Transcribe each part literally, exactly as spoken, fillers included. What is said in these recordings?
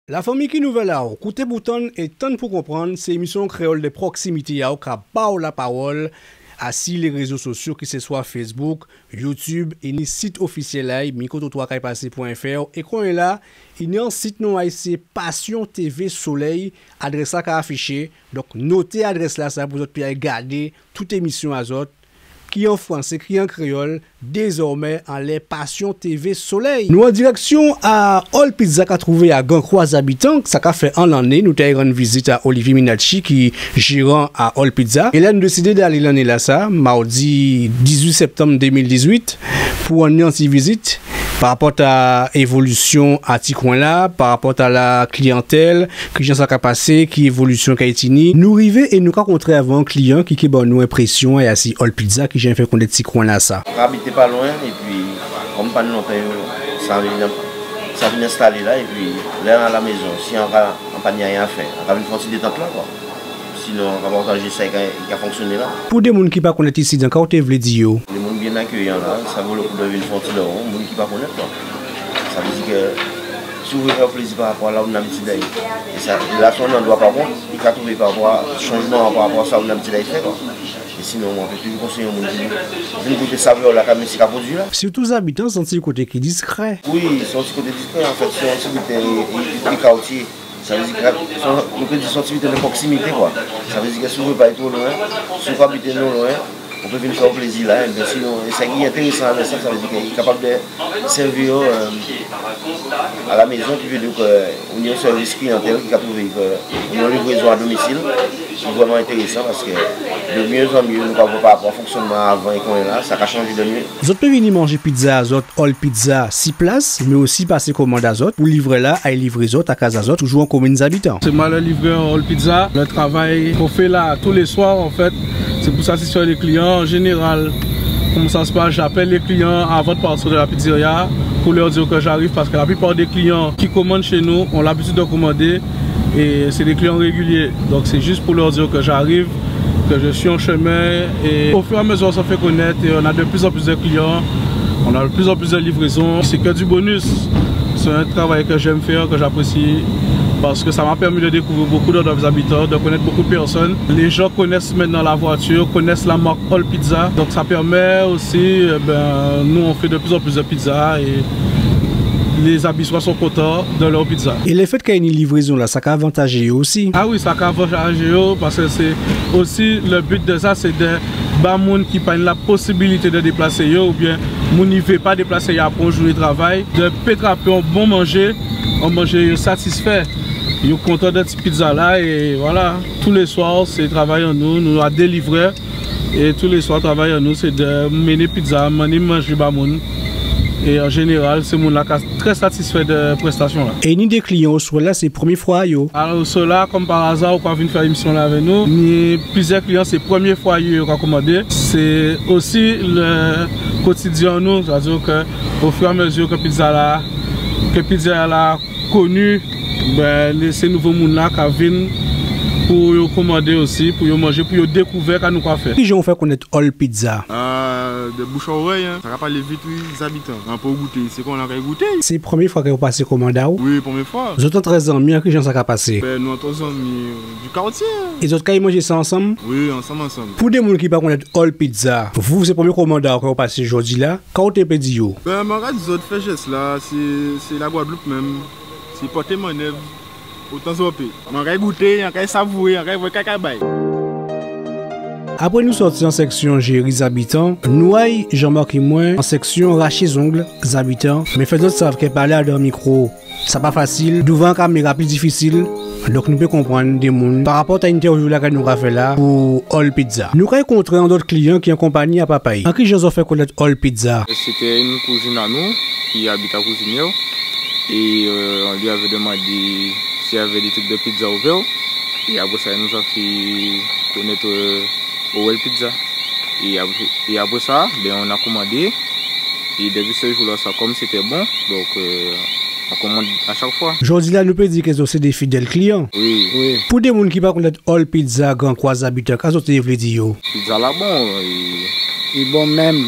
Lafanmi ki nouvèl a'w, kouté pou tann é tann pou konprann, sé émisyon kréyòl dè pwoksimité a'w ka ba'w lapawòl asi lé rézo sosyo, kisiswa Facebook, YouTube, é ni sit ofisyèl a'y, mikrotrotwa kay pasé pwen F R, é konyéla, i ni on sit non a'y sé Passion T V Soleil, adrès-la ka afiché, donk noté adrès-lasa pou zòt pé ay gadé tout émisyon a zòt, ki an fransé, ki an kréyòl, dézòmè anlè Passion T V Soleil. Nou an dirèksyon a All Pizza ka twouvé a Gran Kwa Zabitan, sa ka fè on lanné, nou té ay rann vizit a Olivier Minacci, ki jéran a All Pizza. É la nou désidé d'alé lanné-lasa, mawdi dizuit sèptanm dé mil dizuit, pou rann on ti vizit pa rapò a évolisyon a ti kwen-la, pa rapò a la kliyantèl, kijan sa ka pasé, ki évolisyon kay tini. Nou rivé é nou ka kontré avè on kliyan ki, ki ké ban nou enprésyon a'y asi All Pizza, kijan i fè konnèt ti kwen-lasa. An ka abité pa lwen, épi kòm pa ni lontan, sa vin, sa vin enstalé la, épi lè an alézon, si an ka, an pa ni ayen a fè, an ka vin fè on ti détant la, kwa. Sinon, an ka pataté sa i ka, i ka fonksyoné la. Pou dé moun ki pa konnèt isidan, ka ou té vlé di yo? Dé moun byen akéyan la, sa vo lèkou dè vin fè on ti lawon, moun ki pa konnèt, kwa. Sa vlé di kè si ou vlé fè plézi pa rapò a la ou ni labitid ay, é sa, la sé on landwa pa kont, i ka twouvé pa rapò a chanjman, pa rapò a sa ou ni labitid ay fè, kwa. É sinon, mwen, an pé toujou konséyé on moun vin, vin gouté savè-la ka mésyé ka pwodui la. Sitou Zabitan, sé on ti koté ki diskrè. Wi, sé on ti koté diskrè, anfèt, sé on ti koté, é, é, é katyé. Sa vlé di kè, sé, nou pé di sé on ti koté dè pwoksimité, kwa. Sa vlé di kè si ou pé pa ay two lwen, si ou ka abité non lwen, ou pé vin fè on plézi la, enben sinon, é sa ki entérésan avè sa, sa vlé di kè i kapab dè sèvi'w, euh, a la mézon, ki vlé di kè ou ni on sèvis kliyantèl ki ka twouvé kè ou ni on livrézon a domisil, ki vréman entérésan, paskè dè myé an myé, nou ka vwè pa rapò a fonksyonnman avan é konyéla, sa ka chanjé dè myé. Zòt pé vini manjé pizza a zòt All Pizza si plas, mé osi pasé kòmand a zòt pou livrè-la ay livré zòt a kaz a zòt, toujou an komin Zabitan. C'est moi le livreur All Pizza. Le travail qu'on fait là tous les soirs, en fait, c'est pour satisfaire les clients. En général, comment ça se passe? J'appelle les clients avant de partir de la pizzeria pour leur dire que j'arrive, parce que la plupart des clients qui commandent chez nous ont l'habitude de commander et c'est des clients réguliers. Donc c'est juste pour leur dire que j'arrive, que je suis en chemin, et au fur et à mesure, on se fait connaître et on a de plus en plus de clients, on a de plus en plus de livraisons. C'est que du bonus. C'est un travail que j'aime faire, que j'apprécie, parce que ça m'a permis de découvrir beaucoup d'autres habitants, de connaître beaucoup de personnes. Les gens connaissent maintenant la voiture, connaissent la marque All Pizza. Donc ça permet aussi, eh ben, nous, on fait de plus en plus de pizzas et les Zabichois sont contents de leur pizza. É lèfèt kè ni livrézon-la, sa ka avantajé yo osi. Ah wi, sa ka avantajé yo, paskè sé osi le but de sa, sé dè ba moun ki pa ni la posibilité de déplasé yo, oubyen moun i vé pa déplasé yo apré on jouné travay, dè pé trapé on bon manjé, on manjé yo satisfè. Yo kontan dè ti pizza-la, é vwala. Tou lé swa, sé travay an nou, nou a dé livrè. É tou lé swa, travay an nou, sé dè mennen pizza, mennen manjé ba moun. É an jénéral, sé moun-la ka trè satisfè dè prèstasyon-la. É ni dé kliyan oswè-la, sé prèmyé fwa yo. Alò, oswè-la, kòm pa aza, ou ka vin fè émisyon-la avè nou. Ni plizyè kliyan, sé prèmyé fwa yo, yo ka komandé. Sé osi le kotidyen an nou, sétadi kè, au fur et à mesure kè pizza-la, kè pizza-la koni, ben, lé, sé nouvo moun-la ka vin pou yo komandé osi, pou yo manjé, pou yo dékouvè ka nou ka fè. Kijan ou fè konnèt All Pizza? Ah, de bouche à oreille, hein. Sa ka palé vit, wi, Zabitan. An pou gouté, sé kon an kay gouté. Sé prèmyé fwa kè ou pasé kòmand a'w? Wi, prèmyé fwa. Zòt antrè zanmi, kijan sa ka pasé? Ben, nou antrè zanmi, euh, du quartier. É zòt kay manjé sa ansanm? Wi, ansanm, ansanm. Pou dé moun ki pa konnèt All Pizza, vou, sé prèmyé kòmand a'w kè ou pasé jòdi-la. Ka ou té pé di yo? Ben, man ka di zòt fè jès-la, sé, sé Lagwadloup menm. Sé pòté mannèv, otan zòt pé. Man kay gouté, an kay savouré, an kay vwè ka ka bay. Apré nou sòti an sèksyon Jéri Zabitan, nou ay, Jean-Marc é mwen, an sèksyon Raché Zong Zabitan, mé fè zòt sav kè palé adan mikwo, sa pa fasil, douvan kaméra pli difisil. Donk nou pé konprann dé moun pa rapò a entèvyou-la kè nou ka fè la pou All Pizza. Nou kay kontré on dòt kliyan ki an konpanyi a papa'y. An kijan zòt fè konnèt All Pizza? C'était une cousine à nous qui habite à Cousinière et, euh, on lui avait demandé s'il y avait des trucs de pizza ouverts. Et après ça, elle nous a fait connaître, euh, All Pizza. Et après, et après ça, ben, on a commandé. Et depuis ce jour-là, ça, comme c'était bon, donc, euh, on commande à chaque fois. Jòdi-la, nou pé di kè zòt sé dé fidèl kliyan. Wi. Wi. Pou dé moun ki pa konnèt All Pizza Gran Kwa Zabitan, ka zòt té vlé di yo? Pizza-la bon, i... I bon menm.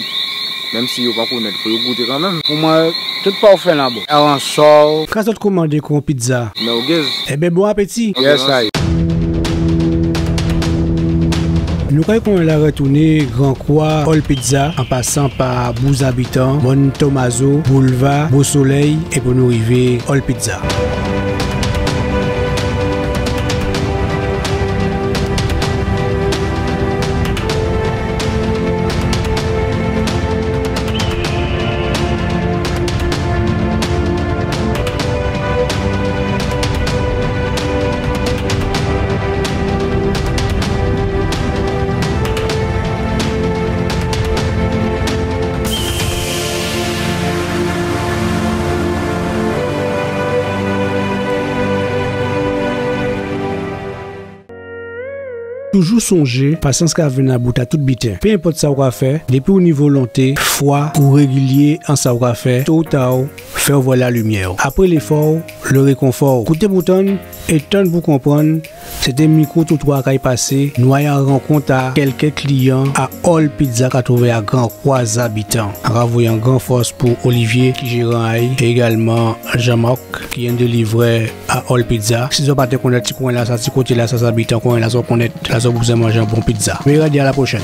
Menm si yo pa konnèt, fò yo gouté kanmenm. Pou mwen, tout pa ou fè la bon. Aransò. Ka zòt komandé kon pizza? Merguez. Ében, bon apéti. Yes, I. Nou kay konnen la rètounen Gran Kwa, All Pizza, an pasan pa Bou Zabitan, Mòn Tomazo, Boulva, Bo Solèy, épi nou rivé All Pizza. Toujou sonjé, pasyans ka vin a bout a tout biten. Pé enpòt sa ou ka fè, dépi ou ni volonté, fwa, ou régilyé an sa ou ka fè, to ou ta, ou fè ou vwè lalimiè. Apré léfò, lè rékonfò. Kouté pou tann é tann pou konprann, sé té Mikrotrotwa kay pasé, nou ay a rankont a kèlkè kliyan a All Pizza ka twouvé a Gran Kwa Zabitan. An ka voyé an gran fòs pou Olivier ki jéran a'y, é égalman Jean-Marc ki yonn dé livrè a All Pizza. Si zòt pa té konnèt ti kwen-lasa, ti koté-lasa Zabitan, kwen-lasa zòt konnèt, la zòt bizwen manjé an bon pizza. Mé gadé, a la pwochèn.